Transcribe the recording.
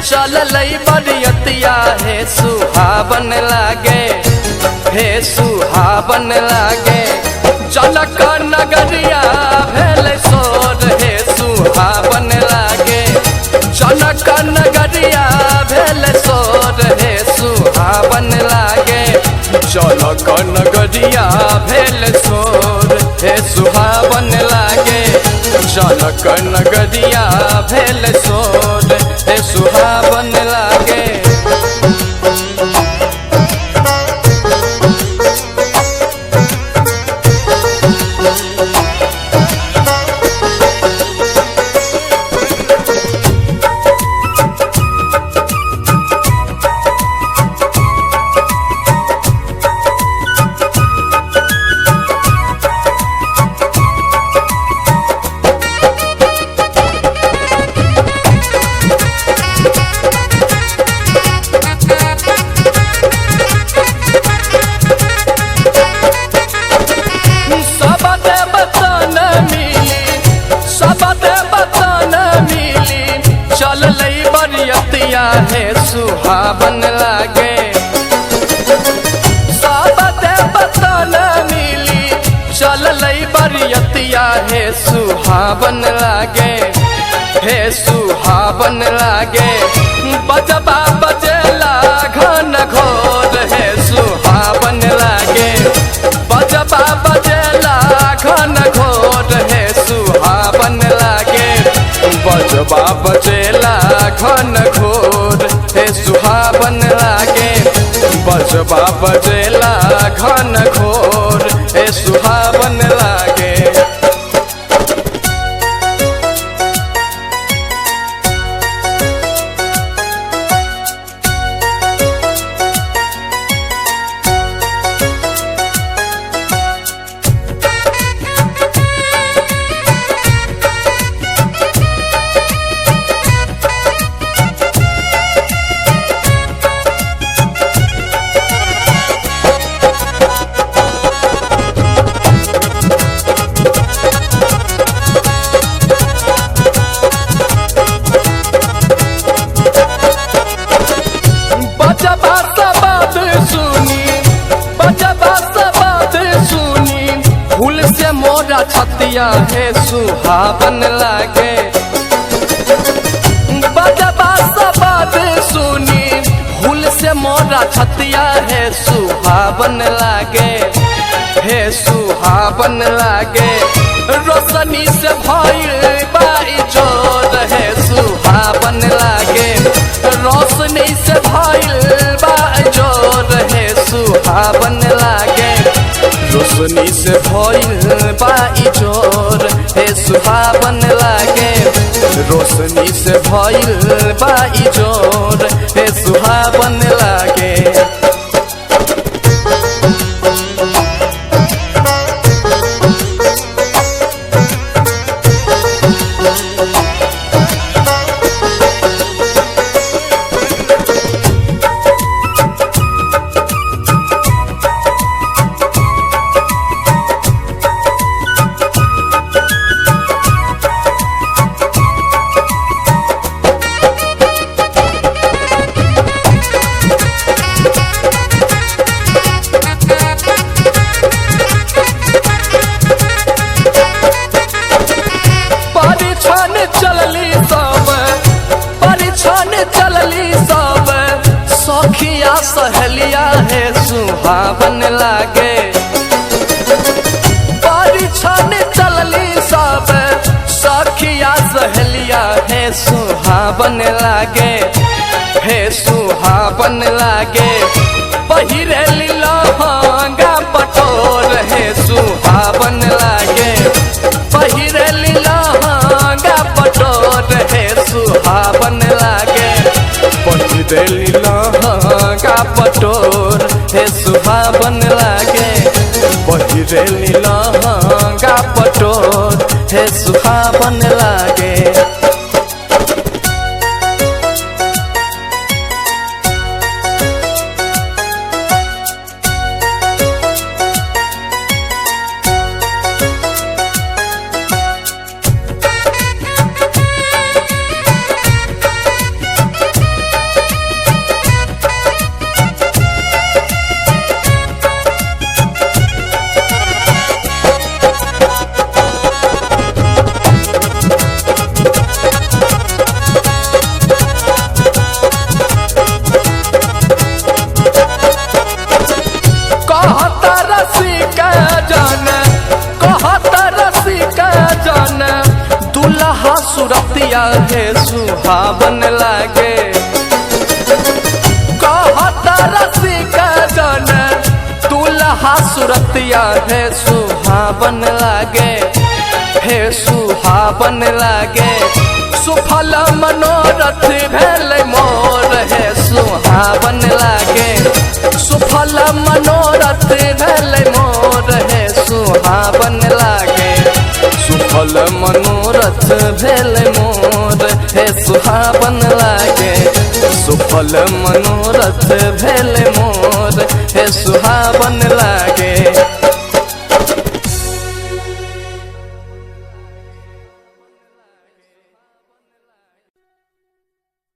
चललै बरियतिया हे सुहावन लागे, हे सुहावन लागे। जनक नगरिया भेल सोर हे सुहावन लागे। जनक नगरिया भेल सोर हे सुहावन लागे। जनक नगरिया भेल सोर हे सुहावन लागे। जनक नगरिया भेल सोर हे सुहावन लागे। बरियतिया हे सुहावन लागे। सब देवतन मिली चललै बरियतिया हे सुहावन लागे, हे सुहावन लागे। बजबा बजेला घन घोर हे सुहावन लागे। बजबा बजेला घन घोर हे सुहावन लागे। बजबा बजेला घन घोर हे सुहावन लागे। बजबा बजेला घन घोर हे सुहावन लागे। मोरा छतिया हे सुहावन लागे। बजबा सबद सुनी हुल से मोरा छतिया हे सुहावन लागे, हे सुहावन लागे। रोशनी से भइल बाई जोर हे सुहावन लागे। रोशनी से भइल बाई जोर हे सुहावन लागे। रोशनी से भइल बाई जोर हे सुहावन लागे। रोशनी से भइल बाई जोर हे सुहावन लागे। सखिया सहेलिया हे सुहावन लागे। परिछन चलली सब सखिया सहेलिया हे सुहावन लागे, हे सुहावन लागे। पहिरेली लहंगा पटोर हे सुहावन लागे। पहिरेली लहंगा पटोर हे सुहावन लागे। पहिरेली लहंगा पटोर हे सुहावन लागे। पहिरेली लहंगा पटोर हे सुहावन लागे। सुरतिया हे सुहावन लागे। कहता रसिका जन दुल्हा सुरतिया हे सुहावन लागे, हे सुहावन लागे। सुफल मनोरथ भेल मोर हे सुहावन लागे। सुफल मनोरथ भेल मोर हे सुहावन लागे। सुफल मनोरथ भेल मोर हे सुहावन लागे। सुफल मनोरथ भेल मोर हे सुहावन लागे।